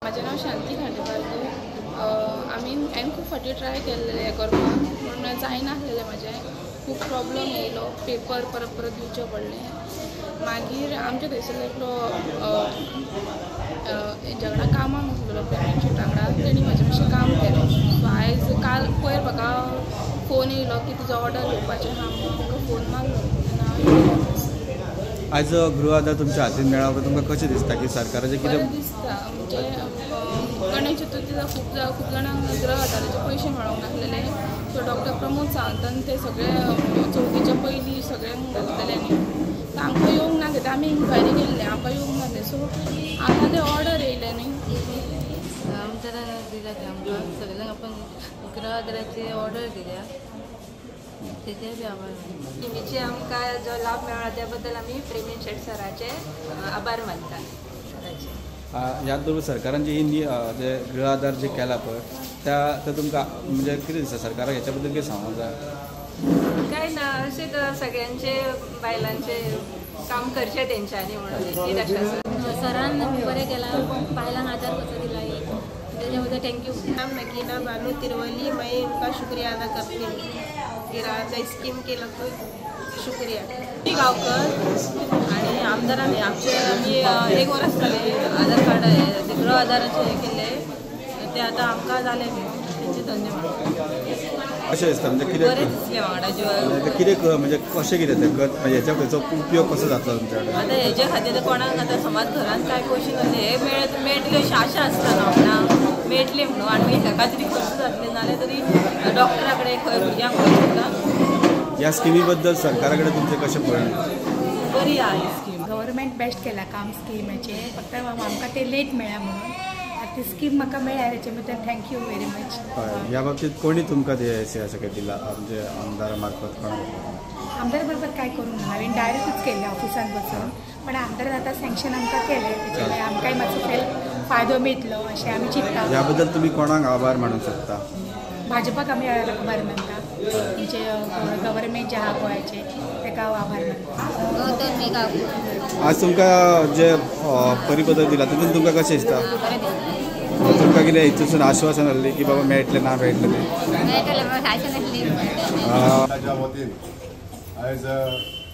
म्हाजें नांव शांती खांडेपारकर. आमी हांवें खूब फावटी ट्राय केल्लें हें करपाक, पूण जायनासलेलें. म्हाजें खूब प्रॉब्लम येयलो, पेपर परत परत दिवचे पडले. मागीर आमच्या थंयसर एकलो हेंच्या वांगडा कामाक आसलेलो, पेमेंट शेटा वांगडा, तेणी म्हाजें मातशें काम केलें. सो आयज काल पयर म्हाका फोन येयलो की तुजो ऑर्डर येवपाचें आहा म्हणून म्हाका फोन मारलो तेन्ना हांव येयलें. आयज गृह आधार तुमच्या हातीन मेळ्ळा, तुमकां कशें दिसता की सरकाराचें कितें बरें दिसता? म्हणजे गणेश चतुर्थीचा खूब जाणांक गृह आधाराचे पयशे मेळोंक नासलेले. सो डॉक्टर प्रमोद सावंतान ते सगळे चवथीच्या पयलीं सगळ्यांक घालतले न्ही, तर आमकां येवंक ना ते आमी इन्क्वायरी केल्ले, आमकां येवंक नासले. सो आतां ते ऑर्डर येयले न्ही. आमदारान दिला ते आमकां सगळ्यांक आपण गृह आधाराची ऑर्डर दिल्या, तेजे बी आभार. स्किमीचे आमकां जो लाभ मेळ्ळा त्या बद्दल आमी प्रेमीण शेट सराचे आभार मानता सराचे. ह्याच बरोबर सरकारान जी ही जे गृह आधार जे केला पळय त्या ते तुमकां म्हणजे कितें दिसता सरकाराक हेच्या बद्दल कितें सांगूंक जाय? काय ना, अशें सगळ्यांचे बायलांचे काम करचें तेंच्यांनी म्हणून इतलीच आशा आसा. सरान बरें केलां, बायलांक आधार कसो दिला एक, तेजे बद्दल thank you. नाम नगीना बानू तिरवली, मैं इनका शुक्रिया अदा करती हूँ. गृह स्कीम केलं तो शुक्रिया. मी गांवकर आणि आमदारांनी आमचे आमी एक वर्स जालें आधार कार्ड हे गृह आधाराचे हे केल्ले, ते आतां आमकां जालें, तेंचे धन्यवाद. अशें दिसता म्हणजे कितें बरें दिसलें वांगडा जिवाक. कितें म्हणजे कशें कितें तें म्हणजे हेच्या खंयचो उपयोग कसो जातलो तुमच्या कडेन? आतां हेच्या खातीर कोणाक आतां समज घरांत कांय पयशे नासले, हे मेळटले अशी आशा आसता न्हू आपणाक मेळटली म्हणून, आनी मागीर हेका तरी खर्च जातले नाल्यार तरी डॉक्टरा कडेन खंय भुरग्यांक व्हरूंक शकता. ह्या स्किमी बद्दल सरकारा कडेन तुमचें कशें पळोवणें? बरी आहा ही स्कीम. गव्हर्मेंट बेस्ट केला काम स्किमाचें, फक्त आमकां ते लेट मेळ्ळा म्हणून. आतां ती स्कीम म्हाका मेळ्ळ्या तेचे बद्दल thank you very much. हय, ह्या बाबतीत कोणी तुमकां ते अशें दिला म्हणजे आमदारा मार्फत कोण? आमदार बरोबर काय करूंक ना, हांवें डायरेक्टूच केल्लें ऑफिसान वचून, पण आमदारान आतां सँक्शन आमकां केलें, तेचे आमकांय मातसो फायदो मेळटलो अशें आमी चिंतता. ह्या बद्दल तुमी कोणाक आभार मानूंक शकता? भाजपाक आमी आभार मानता, म्हणजे गव्हर्मेंट जे आहा गोंयाचें तेका हांव आभार मानता. आज तुमकां जे परिपत्रक दिला तितून तुमकां कशें दिसता? तुमकां कितें हितून आश्वासन आसलें की बाबा मेळटलें ना मेळटलें तें? ताच्या वतीन आयज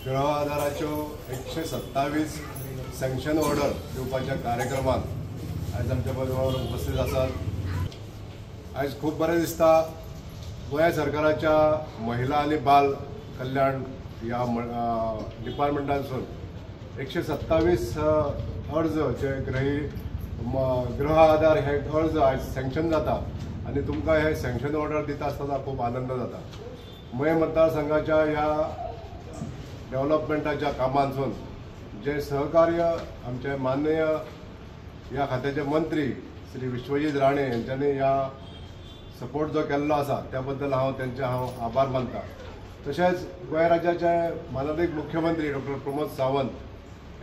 गृह आधाराच्यो 127 सँक्शन ऑर्डर दिवपाच्या कार्यक्रमात आयज आमच्या बरोबर उपस्थित आसात. आयज खूब बरें दिसता गोंय सरकाराच्या महिला आनी बाल कल्याण ह्या डिपार्टमेंटांसून 127 अर्ज जे गृह आधार हे अर्ज आयज सँक्शन जाता आनी तुमकां हे सँक्शन ऑर्डर दिता आसतना खूब आनंद जाता. मयें मतदारसंघाच्या ह्या डेव्हलपमेंटाच्या कामांसून जे सहकार्य आमचे माननीय ह्या खात्याचे मंत्री श्री विश्वजीत राणे यांच्यानी ह्या सपोर्ट जो केल्लो आसा त्या बद्दल हांव तेंचे हांव आभार मानता. तशेंच गोंय राज्याचे मानादीक मुख्यमंत्री डॉक्टर प्रमोद सावंत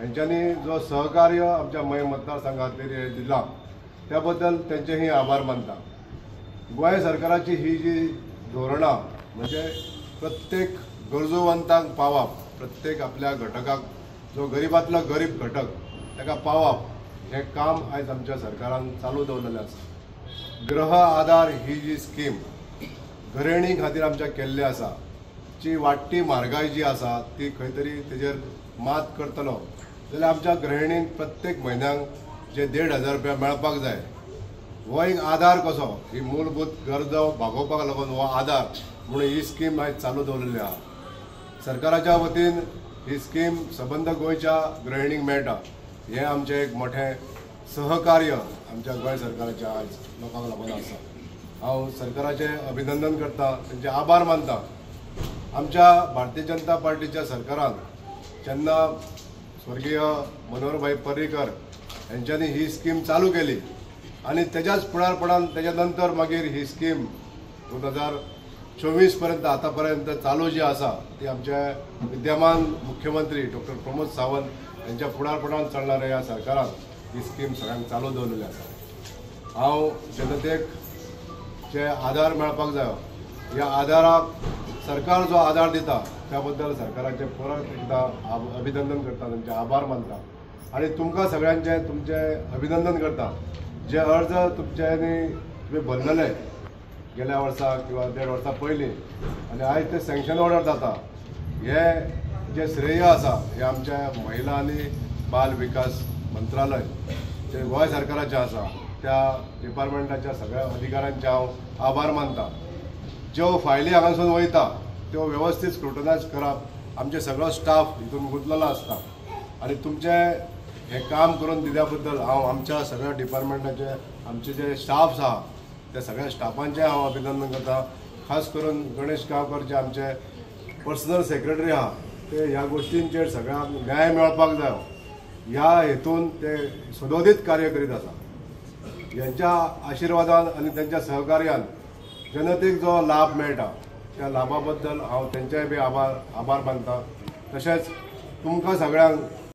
यांच्यानी जो सहकार्य आमच्या मयें मतदारसंघा खातीर दिला त्या बद्दल तेंचेही आभार मानता. गोंय सरकाराची ही जी धोरणां म्हणजे प्रत्येक गरजूवंतांक पावप, प्रत्येक आपल्या घटकाक जो गरिबांतलो गरीब घटक ताका पावप हें काम आयज आमच्या सरकारान चालू दवरलेलें आसा. गृह आधार ही जी स्कीम गृहिणी खातीर आमच्या केल्ली आसा, जी वाडटी म्हारगाय जी आसा ती खंय तरी तेजेर मात करतलो जाल्यार आमच्या गृहिणींक प्रत्येक म्हयन्याक जे 1500 रुपया मेळपाक जाय हो एक आधार कसो, ही मूलभूत गरजो भागोवपाक लागून हो आधार म्हणून ही स्कीम आयज चालू दवरलेली आसा. सरकाराच्या वतीन ही स्कीम सबंद गोंयच्या गृहिणींक मेळटा हें आमचें एक मोठें सहकार्य आमच्या गोंय सरकाराच्या आयज लोकांक लागून आसा. हांव सरकाराचें अभिनंदन करता, तेंचे आभार मानता. आमच्या भारतीय जनता पार्टीच्या सरकारान जेन्ना स्वर्गीय मनोहरभाई पर्रीकर यांच्यानी ही स्कीम चालू केली आनी तेज्याच फुडारपणान तेज्या नंतर मागीर ही स्कीम 2024 पर्यंत आतां पर्यंत चालू जी आसा ती आमचे विद्यमान मुख्यमंत्री डॉक्टर प्रमोद सावंत यांच्या फुडारपणान चलणाऱ्या ह्या सरकारान ही स्कीम सगळ्यांक चालू दवरलेली आसा. हांव जनतेक जे आधार मेळपाक जायो ह्या आधाराक सरकार जो आधार दिता त्या बद्दल सरकाराचे परत एकदा अभिनंदन करता, तांचे आभार मानता आनी तुमकां सगळ्यांचे तुमचे अभिनंदन करता. जे अर्ज तुमच्यांनी तुमी भरलेले गेल्या वर्सा किंवा 1.5 वर्सां पयलीं आनी आयज ते सँक्शन ऑर्डर जाता, हे जे श्रेय आसा हे आमच्या महिला आनी बाल विकास मंत्रालय जे गोंय सरकाराचें आसा त्या डिपार्टमेंटाच्या सगळ्या अधिकाऱ्यांचे हांव आभार मानता। ज्यो फायली हांगासून वयता त्यो वेवस्थीत स्क्रुटनायज करप, आमचे सगळो स्टाफ हितून गुंतलेलो आसता आनी तुमचें हें काम करून दिल्या बद्दल हांव आमच्या सगळ्या डिपार्टमेंटाचे आमचे जे स्टाफ आसा त्या सगळ्या स्टाफांचें हांव अभिनंदन करता। खास करून गणेश गांवकर जे आमचे पर्सनल सेक्रेटरी आहा ते ह्या गोश्टींचेर सगळ्यांक न्याय मेळपाक जाय ह्या हेतून ते सदोदीत कार्य करीत आसा। ह्यांच्या आशिर्वादान आनी तेंच्या सहकार्यान जनतेक जो लाभ मेळटा त्या लाभा बद्दल हांव तेंचेय बी आभार मानता। तशेंच तुमकां सगळ्यांक